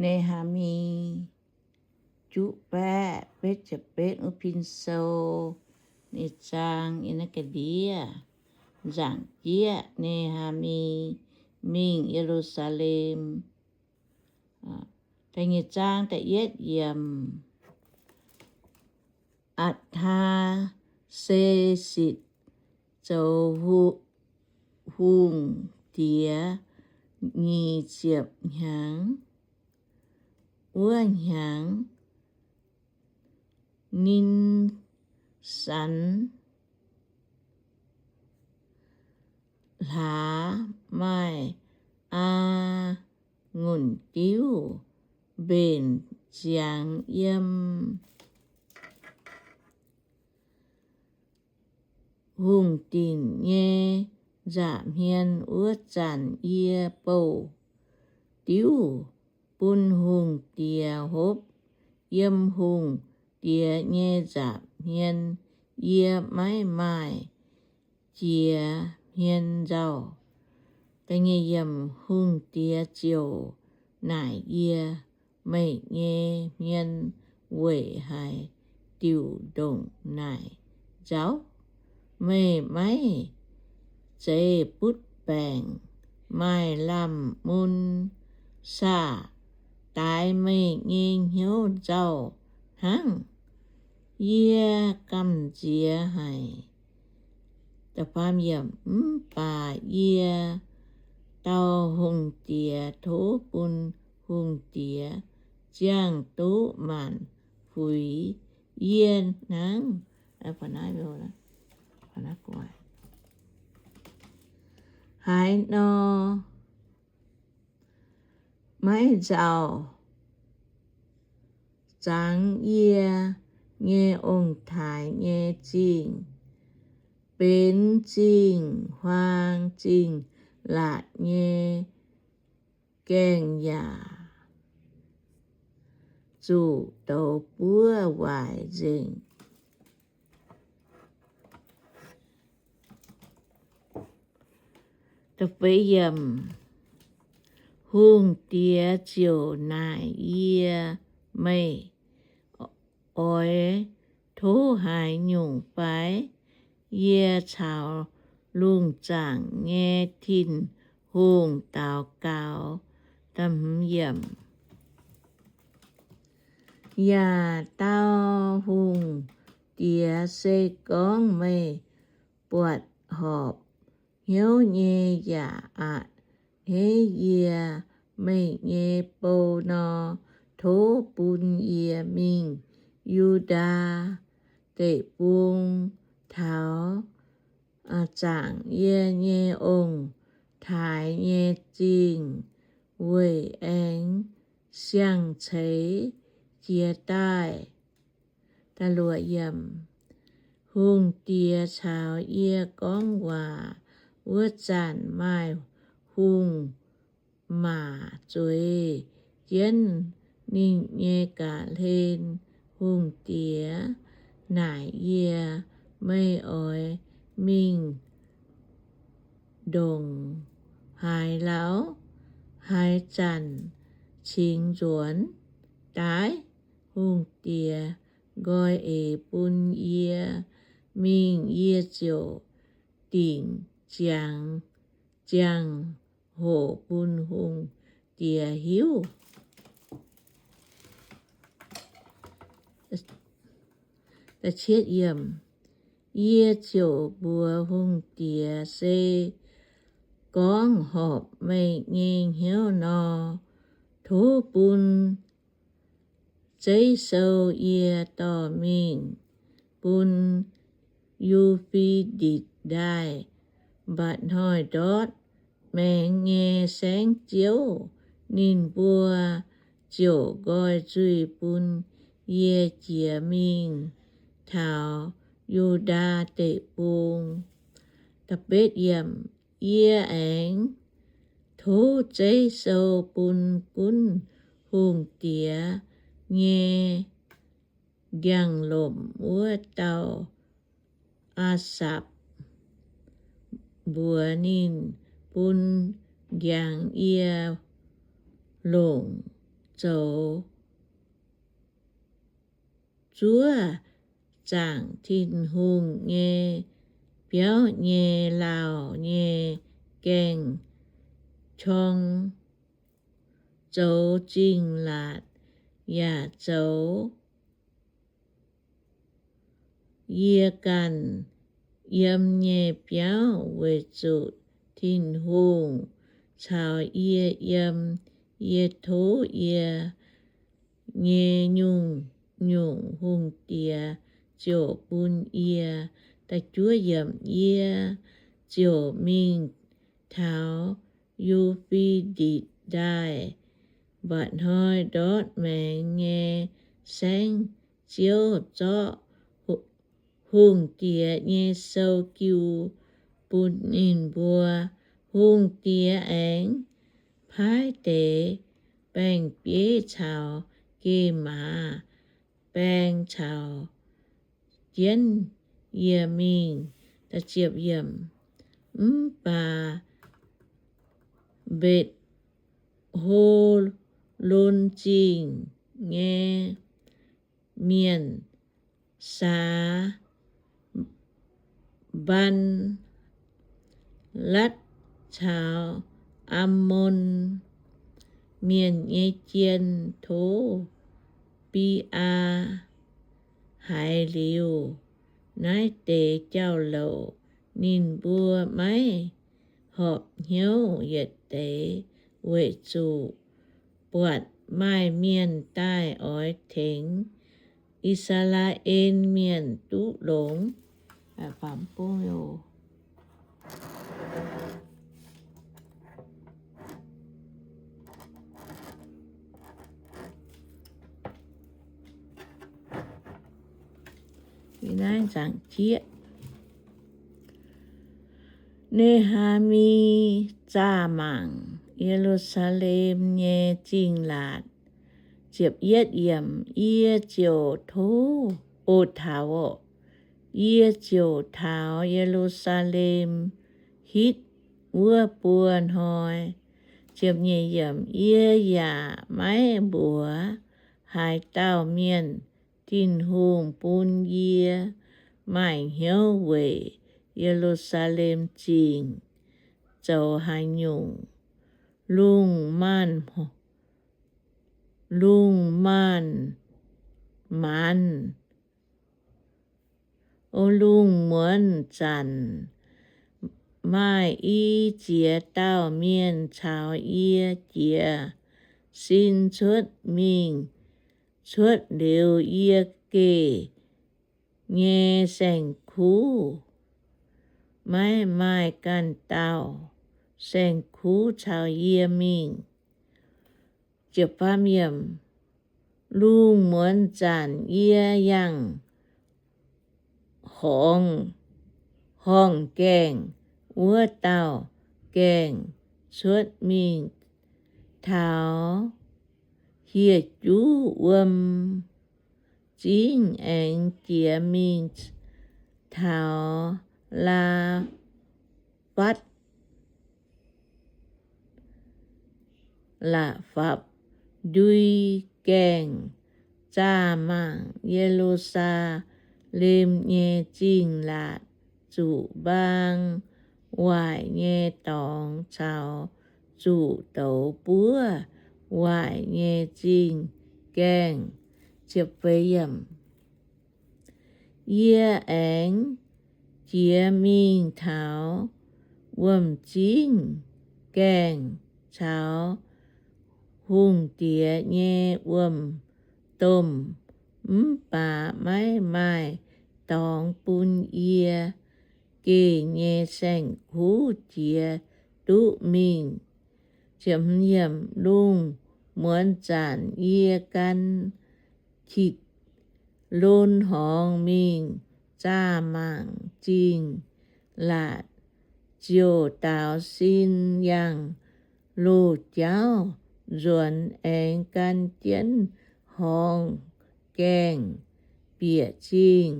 Ne^haa^mi juqv baeqv betv ziepc betv wuov pin sou, ninh zaang yiem naaiv ga'ndiev. Nzaangc jieqv, Ne^haa^mi mingh Ye^lu^saa^lem. Da'nyeic zaang da'yietv yiemc. Atc^taa^se^sitc zoux hungh diex nyic ziepc hnyangx. Wuov hnyangx, Nin^sanx hlaax maaih a'ngunc diuv mbenc ziangx yiem hungh dinc nyei nza'hmien wuov zanc, yie bouh diuv bun hungh diex hopv. Yiem hungh diex nyei nza'hmien yie maiv maaih jiex hmien nzauh. Hungh diex ziouc naaic yie, Meih nyei hmien weic haaix diuc ndongc naaic nzauh? Meih maiv zeiz butv baengc maaih lamh mun saah-daix meih nyei hnyouv nzauh hnangv? Yie gamh nziex haic. Mv baac yie dau hungh diex, tov bun hungh diex ziangh duqv maanc fuix yie hnangv. Haaix nor maiv nzauh zangx yie nyei ong-taaix nyei zingh, benx zingh huaang zingh laatc nyei gaengh yaac zuqc douz buov waaic nzengc. Hungh diex ziouc naaic yie, Meih oix tov haaix nyungc fai? Yie caux lungh zaangc nyei Tin-Hungh daux gaux. Yaac dau hungh diex, Se gorngv meih buatc horpc hnyouv nyei yaac a'hneiv yie, meih nyei bou nor, tov bun yie mingh Yu^ndaa Deic-Bung taux zaangc yie nyei ong-taaix nyei zingh weic aengx siang-ceix jiez daaih. Hungh diex caux yie gorngv waac wuov zanc, maaih hungh maac zueiz jienv ninh nyei ga'hlen. Hungh diex naaic yie, Meih oix mingh ndongc haaix lauh? Haaix zanc cingx nzuonx daaih? Hungh diex nqoi eix bun yie mingh, yie ziouc dingc ziangx ziangh hoc bun hungh diex hiuv. Yie ziouc mbuox hungh diex, Se gorngv horpc meih nyei hnyouv nor, tov bun zeiv sou yie dorh mingh bun Yu^fe^ditc Ndaaih mba'hnoi ndortv maengx nyei saengv-ziouv. Ninh mbuo ziouc nqoi nzuih bun yie jiex mingh taux Yu^ndaa Deic-Bung. Yie aengx tov zeiv sou bun gunv hungh diex nyei ndiangx-lomc wuov dauh Aa^sapc, mbuox ninh bun ndiangx yie longc. zoux zuov zaangc Tin-Hungh nyei biauv nyei lauh nyei gaeng-qorng, zoux zingh laatc yaac zoux yie ganh yiem nyei biauv, weic zuqc Tin-Hungh caux yie yiem. Yie tov yie nyei nyungc-nyungc hungh diex ziouc bun yie. Da'juov yiemc, yie ziouc mingh taux Yu^fe^ditc Ndaaih mba'hnoi ndortv maengx nyei saengv-ziouv zorqv hungh diex nyei sou-jiu bun ninh mbuo. Hungh diex aengx paaiv deix baeng-bieiv caux geh maaz baeng caux jienv yie mingh. Mv baac Mbetc^ho^lon Zingh nyei mienh, Saa^mbaan^latv caux Ammon Mienh nyei jien, To^bi^aa, haiz liuz naaiv deix jauv-louc, ninh mbuo maiv horpc hnyouv yietc deix, weic zuqc buatc maaih mienh daaih oix tengx I^saa^laa^en Mienh duqv longx. Ne^haa^mi Zaah Mangc Ye^lu^saa^lem Nyei Zingh Laatc. Yie ziouc tov, o, taux, yie ziouc taux Ye^lu^saa^lem hitv wuov buo hnoi. Yie yaac maiv mbuox haaix dauh mienh Tin-Hungh bun yie maaih hnyouv weic Ye^lu^saa^lem Zingh zoux haaix nyungc. Lungh maanz, lungh maanz, maanz, o, lungh muonz zanc maaih i ziex dauh mienh caux yie jiez sin cuotv mingh. Cuotv liuz yie geh nyei saeng-kuv maiv maaih ganh dauh saeng-kuv caux yie mingh. Lungh muonz zanc yie yangh horngz, horngz gaengh wuov dauh gaengh cuotv mingh taux hieh juv wuom zingv aengx jiex mingh taux Laa^fatv La'fapc Ndui Gaengh. Zaah mangc Ye^lu^saa^lem nyei zingh laatc, zuqc mbaang waaic nyei dorngx caux zuqc douz buov waaic nyei zingh gaengh. Yie aengx jiex mingh taux wuom-zingv gaengh caux hungh diex nyei wuom-domh, mv baac maiv maaih dorngx bun yie geh nyei saeng-kuv jiex duqv mingh. Lungh muonz zanc yie gan Ki^lon Horngz mingh zaah mangc zingh laatc, ziouc daaux sin yangh loz-jauv nzuonx aengx gan jienv horngz gaengh bieqc zingh.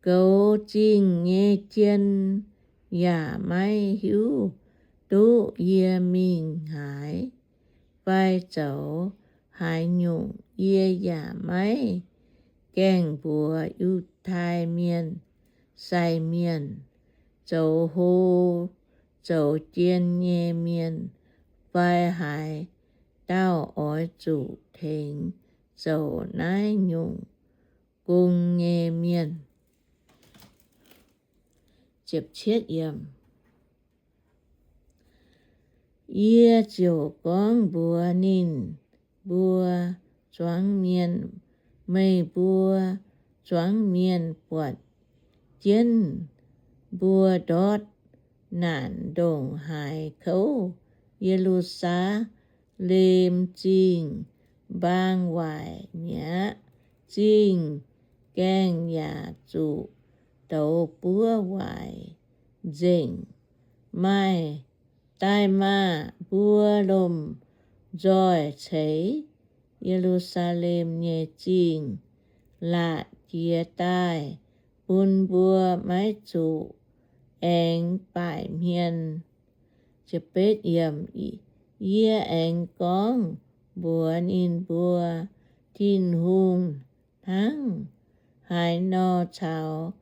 Goux zingh nyei jien yaac maiv hiuv duqv yie mingh haaix. fai zoux haaix nyungc, yie yaac maiv gaengh mbuox Yiutai Mienh sai mienh, zoux hlo zoux jien nyei mienh fai haaix dauh oix zuqc tengx zoux naaiv nyungc gong nyei mienh. Yie ziouc gorngv mbuox ninh mbuo zuangx mienh, Meih mbuo zuangx mienh buatc jienv mbuo ndortv naanc ndongc haaix kouv, Ye^lu^saa^lem Zingh mbaang waaic mi'aqv. Zingh gaengh yaac zuqc douz buov waaic nzengc. Maaih daaih maah! Mbuo lomh nzoih ceix Ye^lu^saa^lem nyei zingh laatc jiez daaih bun mbuo, maiv zuqc aengx baaic hmien. Yie aengx gorngv mbuox ninh mbuo, Tin-Hungh hnangv haaix nor caux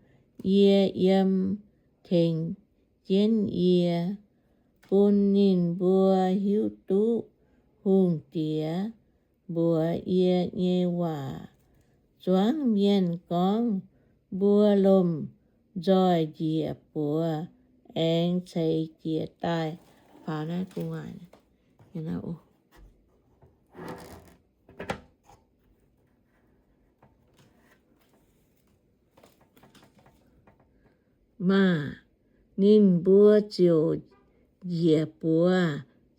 yie yiem, tengx jienv yie, bun ninh mbuo hiuv duqv hungh diex mbuox yie nyei waac. Zuangx mienh gorngv, Mbuo lomh nzoih njiec buoz aengx ceix jiez daaih. Maah! Ninh mbuo ziouc njiec buoz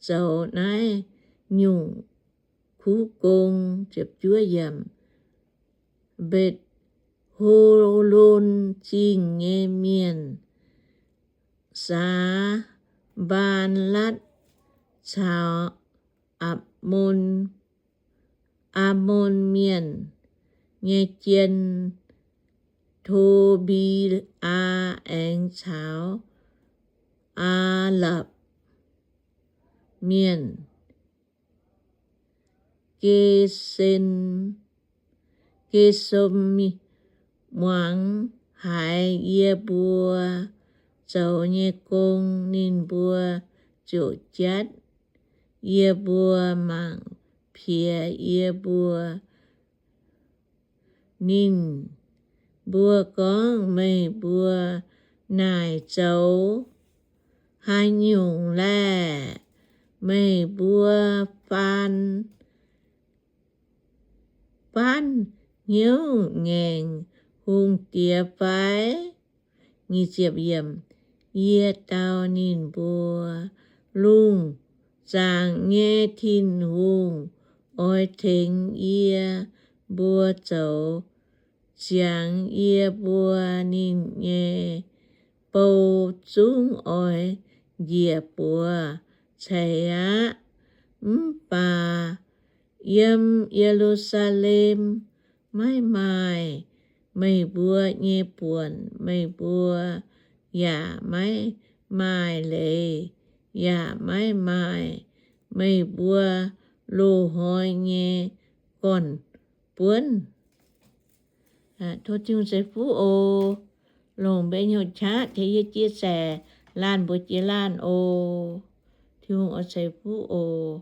zoux naaiv nyungc kuv gong. Mbetc^ho^lon Zingh nyei mienh, Saa^mbaa^latv, caux Aamon, Aamon Mienh nyei jien, To^mbi^aa, aengx caux Aa^lapc Mienh, Ge^sen, Ge^som, muangx haiz yie mbuo zoux nyei gong, ninh mbuo ziouc jatv yie mbuo mangc piex yie mbuo. Ninh mbuo gorngv, Meih mbuo naaic zoux haaix nyungc laeh? Meih mbuo faan, faanv hnyouv ngaengc hungh diex fai? Yie dau ninh mbuo, Lungh zaangc nyei Tin-Hungh oix tengx yie mbuo zoux. Ziangx yie mbuo, ninh nyei bou zungv oix njiec buoz ceix aqv. Mv baac yiem Ye^lu^saa^lem maiv maaih meih mbuo nyei buonc, meih mbuo yaac maiv maaih leiz, yaac maiv maaih meih mbuo loz-hnoi nyei gorn-buonv. Tov Tin-Hungh ceix fuqv oc. Longc mbenc hnyouv qaqv tengx yie chia sẻ laanh mbuox jiex laanh oc. Tin-Hungh oix ceix fuqv oc.